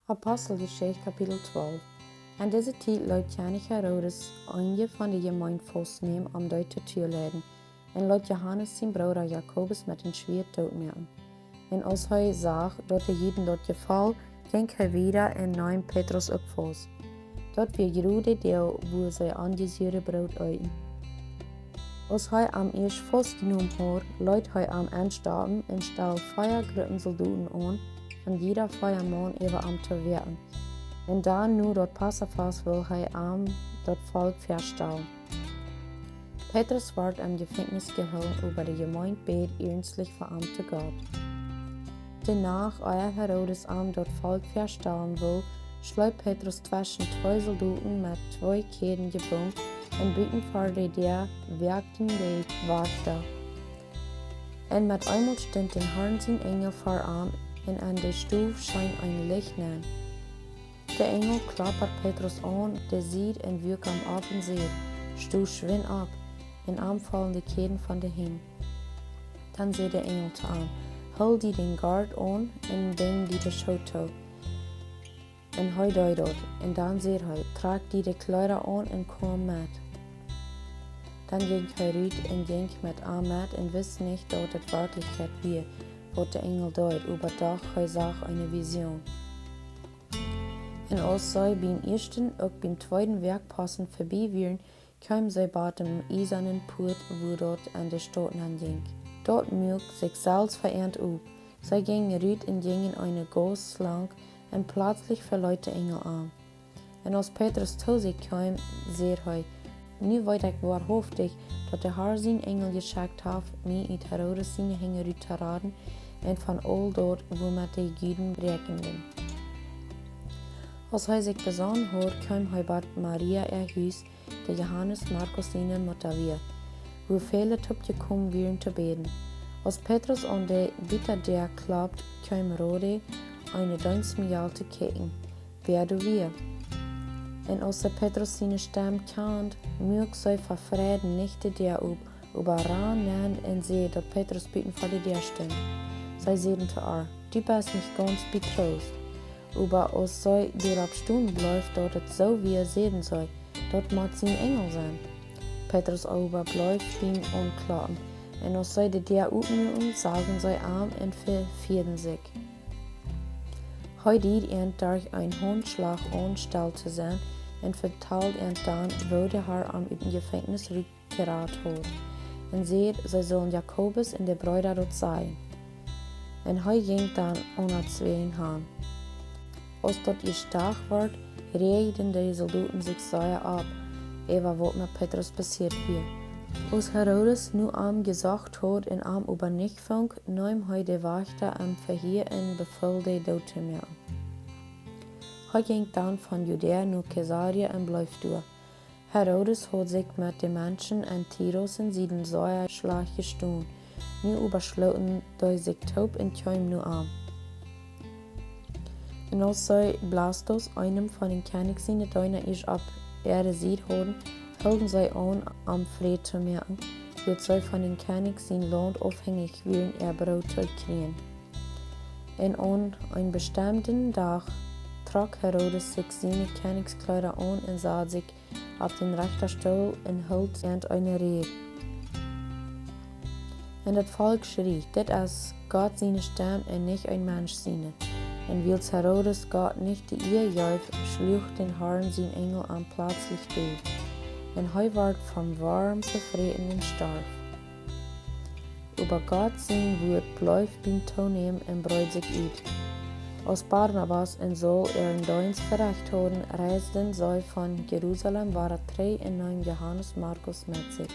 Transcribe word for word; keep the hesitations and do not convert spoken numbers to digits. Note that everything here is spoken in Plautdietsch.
Aposteljeschicht, Kapitel twalf. En dise Tiet leet Kjennich Herodes eenje von de Jemeent faustnämen, om dee to tooleiden, un leet Johanes sien Brooda Jakobus met een Schwieet dootmoaken. Un aus hee sach, daut de Juden daut jefoll, jinkj hee wieda un neem Petrus uk faust. Daut wia jrod de Doag, wua see onjesuret Broot eeten. Aus hee am ieescht faustjenomen haud, leet hee am enstoppen un stald vea Gruppen Soldoten aun, von jieda vea Maun äwa am to wäaken. Un dan, no daut Passafast, wull hee am daut Volkj väastalen. Petrus wort em Jefenkjnis jehoolen, oba de Jemeent bäd iernstlich fa am to Gott. De Nacht, ea Herodes am daut Volkj väastalen wull, schleep Petrus tweschen twee Soldoten met twee Kjäden jebungen un buten ver de Däa woakten de Wajchta. Un met eemol stunt dän Harn sien Enjel ver am, un en de Stow scheen een Licht nenn. De Enjel klopt Petrus aun de Sied un wuak am opp un säd: "Sto schwind opp!" Un am follen de Kjäden von de Henj. Dan säd de Enjel to am: "Hool die dän Gort aun un binj die de Schoo too." Un hee deed daut. Un dan säd hee: "Trakj die de Kjleeda aun un komm met." Dan jinkj hee rut un jinkj met am met un wist nich, daut et werkjlich wia, waut de Enjel deed, oba docht, hee sach eene Vision. Un aus see biem ieeschten uk biem tweeden Woakjposten vebie wieren, kjeemen see bie dän iesanen Puat, wua daut en de Staut nenn jinkj. Daut muak sikj selfst fa an op. See jinjen rut un jinjen eene Gauss lang, un pletslich veleet de Enjel an. Un aus Petrus to sikj kjeem, säd hee: "Nu weet ekj woarhauftich, daut de Har sien Enjel jeschekjt haft, mie ut Herodes siene Henj rut to raden un von aul daut, wua met de Juden räakjenden." Aus hee sikj besonnen haud, kjeem hee bie Maria äa Hus, dee Johanes Markus siene Mutta wia, wua väle toopjekomen wieren to bäden. Aus Petrus aun de Butadäa klopt, kjeem Rode, eene Deenstmäagd, to kjikjen, wäa doa wia. Un aus see Petrus siene Stemm kjand, muak see fa Freid nich de Däa op, oba rand nenn un sach, daut Petrus buten ver de Däa stunt. See säden to ar: "Du best nich gaunz betroost." Oba aus see doaropp stonen bleef, daut et soo wia, säden see: "Daut mott sien Enjel sennen." Petrus oba bleef biem Aunkloppen, un aus see de Däa opmuaken, sagen see am un vefieeden sikj. Hee deed an derch een Hauntschlach aunstell to sennen un vetald an dan, woo de Har am ut dän Jefenkjnis rut jerat haud, un säd, see sullen Jakobus un de Breeda daut sajen. Un hee jinkj dan aun daut Zwäajen han. Aus daut ieescht Dach wort, räajden de Soldoten sikj sea opp, äwa waut met Petrus passieet wia. Aus Herodes no am jesocht haud un am oba nich funk, neem hee de Wajchta em Vehia un befool dee doot to moaken. Hee jinkj dan von Judäa no Caesarea un bleef doa. Herodes haud sikj met de Menschen en Tirus un Sidon sea schlajcht jestonen. Nu oba schlooten dee sikj toop un kjeemen no am. Un aus see Blastus, eenem von dän Kjennich siene Deena, ieescht opp äare Sied hauden, hilden see aun, am Fräd to moaken, wiels see von dän Kjennich sien Launt aufhenjich wieren, äa Broot to kjrieen. Un aun een bestemden Dach trock Herodes sikj siene Kjennichskjleeda aun un sad sikj opp dän Rechtastool un hilt an eene Räd. Un daut Volkj schrie: "Dit es Gott siene Stemm un nich een Mensch siene." Un wiels Herodes Gott nich de Iea jeef, schluach dän Harn sien Enjel am pletslich doot. Un hee wort vom Worm vefräten un storf. Oba Gott sien Wuat bleef biem toonämen un breed sikj ut. Aus Barnabas un Saul äaren Deenst verecht hauden, reisden see von Jerusalem wada trigj un neemen Johanes Markus met sikj.